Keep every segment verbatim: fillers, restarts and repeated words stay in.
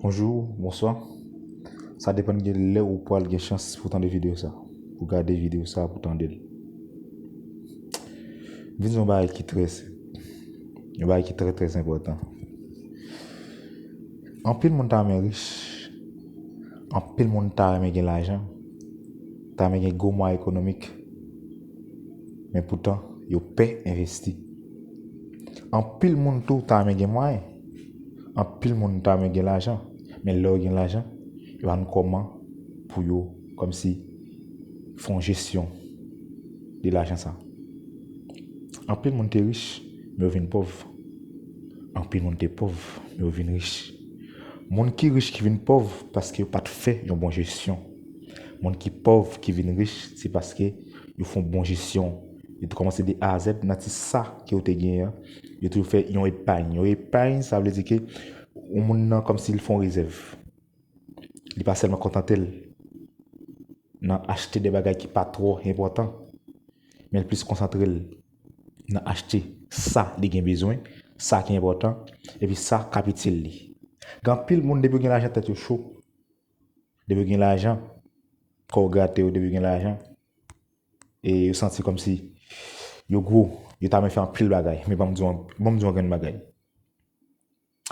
Bonjou, bonswa. Sa depann de lè ou pral gen chans pou tande videyo sa, pou gade videyo sa, pou tande l. M vin di yon bagay ki trè, yon bagay ki trè, trè enpòtan. Anpil moun ta renmen rich, anpil moun ta renmen gen lajan, ta renmen gen gwo mwayen ekonomik, men poutan, yo pè envesti. Anpil moun tou ta renmen gen mwayen, anpil moun ta renmen gen lajan, men lè yo gen lajan, yo pa konn kòman pou yo, kòmsi, fè yon jesyon de lajan sa. Anpil moun te rich, men yo vin pòv. Anpil moun te pòv, men yo vin rich. Moun ki rich ki vin pòv paske yo pa t fè yon bon jesyon. Moun ki pòv ki vin rich, se paske yo fè yon bon jesyon. Yo te kòmanse de A a Z nan ti sa ke yo te genyen an. Yo toujou fè yon epay. Yon epay, sa vle di ke yon moun nan kòmsi l fè yon rezèv. Li pa sèlman kontante l nan achte de bagay ki pa twò enpòtan, men l plis konsantre l nan achte sa li gen bezwen, sa ki enpòtan, epi sa k ap itil li. Gen anpil moun, depi yo gen lajan, tèt yo cho. Depi yo gen lajan, kò yo grate yo, depi yo gen lajan, e yo santi kòmsi yo gwo, yo ta renmen fè anpil bagay. Men ban m di w, ban m di w yon grenn bagay.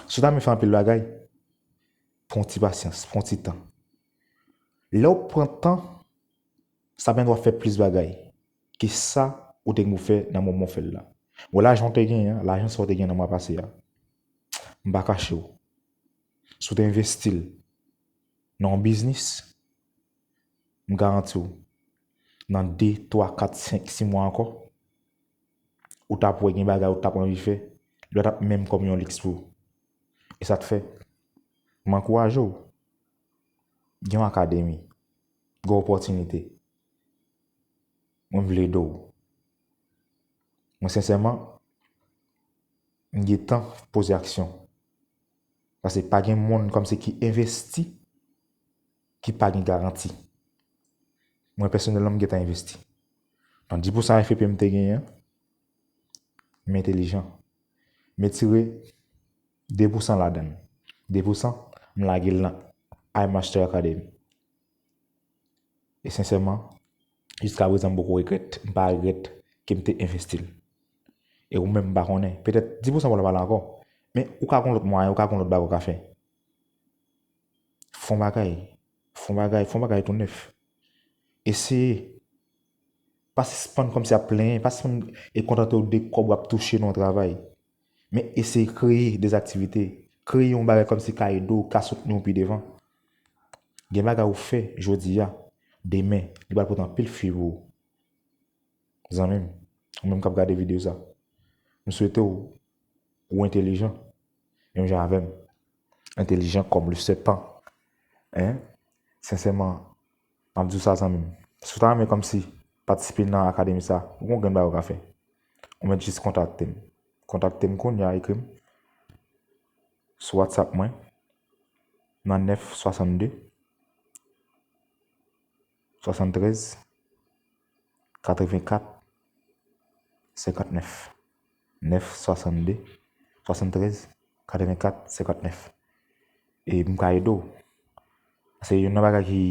Si w ta renmen fè anpil bagay, pran yon ti pasyans, pran yon ti tan. Lè w pran tan, sa pèmèt w ap fè plis bagay ke sa ou te gen pou fè nan moman w fè l la. Bon, lajan w te genyen an, lajan sa w te genyen nan mwa pase a, m pa kache w. Si w te envesti l nan yon biznis, m garanti w, nan de, twa, kat, senk, sis mwa ankò, ou t ap wè gen bagay ou t ap anvi fè, li pa t ap menm kòm yon liks pou ou. E sa k fè, m ankouraje w, gen yon akademi, gen yon opòtinite. Mwen, m vle ede w. Mwen, sensèman, m gentan poze aksyon. Paske pa gen moun kòmsi ki envesti ki pa gen garanti. Mwen, pèsonèlman, m gentan envesti. Nan dis pousan F E P m te genyen an, m entelijan. M retire de pousan ladan l. De pousan, m lage l nan iMaster Academy. E sensèman, jiska prezan, m poko regrèt. M pa regrèt ke m te envesti l. E ou menm, m pa konnen. Petèt dis pousan pa w la pa la ankò. Men ou ka gen lòt mwayen, ou ka gen lòt bagay ou ka fè. Fè yon bagay. Fè yon bagay, fè yon bagay tou nèf. Eseye. Pa sispann kòmsi ap plenyen, pa sispann e kontante w de kòb w ap touche nan yon travay. Men eseye kreye de aktivite. Kreye yon bagay kòmsi ka ede w, ka soutni w pi devan. Gen bagay ou fè jodi a, demen, li pral pote anpil fwi pou ou. Zanmi m, ou menm k ap gade videyo sa, m swete w, ou entelijan, menm jan avè m. Entelijan kòm le sèpan. Hein? Sensèman, m ap di w sa, zanmi m. Si w ta renmen kòmsi patisipe nan akademi sa, ou gon grenn bagay ou ka fè. Ou mèt jis kontakte m. Kontakte m kounye a, ekri m sou WhatsApp mwen nan nèf swasannde, swasanntrèz, katrevenkat, senkantnèf. Nèf swasannde, swasanntrèz, katrevenkat, senkantnèf. E m ka ede w. Se youn nan bagay ki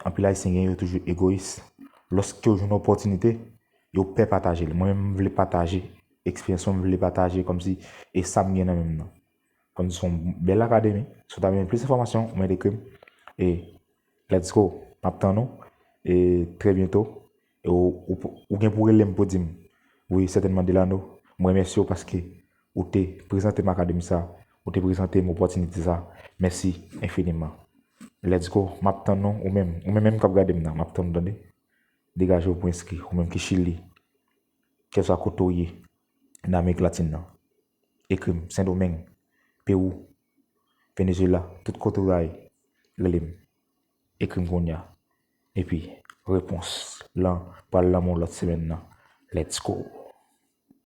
anpil Ayisyen gen, yo toujou egoyis. Lòske yo jwenn opòtinite, yo pè pataje l. Mwen menm, m vle pataje eksperyans mwen, m vle pataje kòmsi e sa m gen nan men m nan. Kòm se yon bèl akademi. Si w ta renmen plis enfòmasyon, ou mèt ekri m. E let's go. M ap tann ou. E trè byento. E ou, ou, ou gen pou rele m pou di m, wi, sètènman, Delano, m remèsye w paske ou te prezante m akademi sa, ou te prezante m opòtinite sa. Mèsi enfiniman. Let's go. M ap tann ou, ou menm, ou menm, menm k ap gade m nan, m ap tann ou, tande. Degaje w pou enskri, ou menm ki Chili, kèlswa kote w ye nan Amerik Latin nan. Ekri m, Sendomeng, Pewou, Venezuela, tout kote w ta ye, rele m. Ekri m kounye a. Epi, repons lan pral nan men w lòt semèn nan. Let's go!